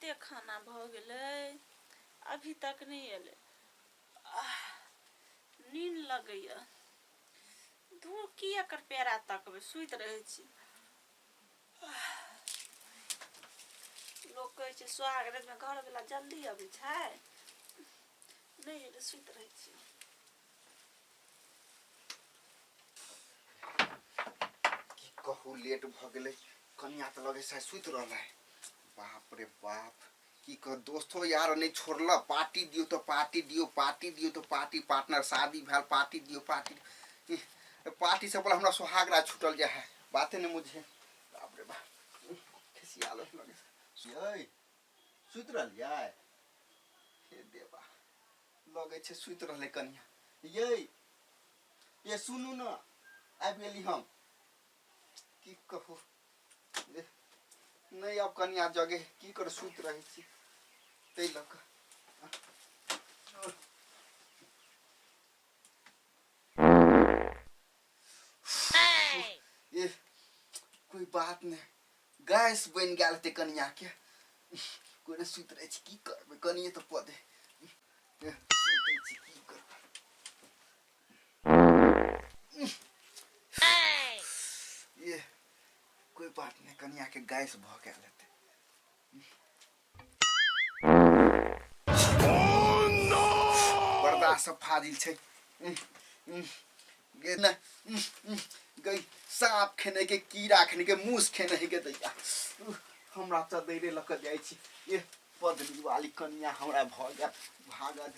कते खाना भऽ गेलै अभी तक नहि एलै आह नीन लगैया धू की एकर पेड़ा तकबै सुति रहै छी लोक कहै छै सुहाग रातिमे घरवला जल्दी अबै छै नहि एलै सुति रहै छी की कहू लेट भऽ गेलै कनिया तऽ लगै शायद सुति रहलै बाप रे बाप की कह दोस्तो यार नहि छोड़ल पार्टी दियौ तऽ पार्टी दियौ पार्टी दियौ तऽ पार्टी पार्टनर शादी भेल पार्टी दियौ पार्टी पार्टी से बोला हमरा सोहागरा छूटल जाइ है बाते नहि मुझे बाप रे बाप खिसियाल लगे यै सुति रहलियै हे देवा लगै छै सुति रहलै कनिया यै ये सुनू ने आबि गेली हम की कहू नहि आब कनिया जगे की करू सुति रहै छी ताहि लऽ कऽ ए कोई बात नहीं गैस बनि गेल हेतै कनियाके कोइ ने सुति रहै छै की करबै कनिए तऽ पदे सुतै छी की करबै ये कोई बात नहीं कनिया के गैस भऽ गेल हेतै बर्दाश्त सब फाजिल छै गे ने गई साँप खेने के कीड़ा खेने के मूस खेने के दैया हमरा चदैरे लऽ कऽ जाइ छी ए पदली वाली कनिया हमरा भऽ गेल भागल।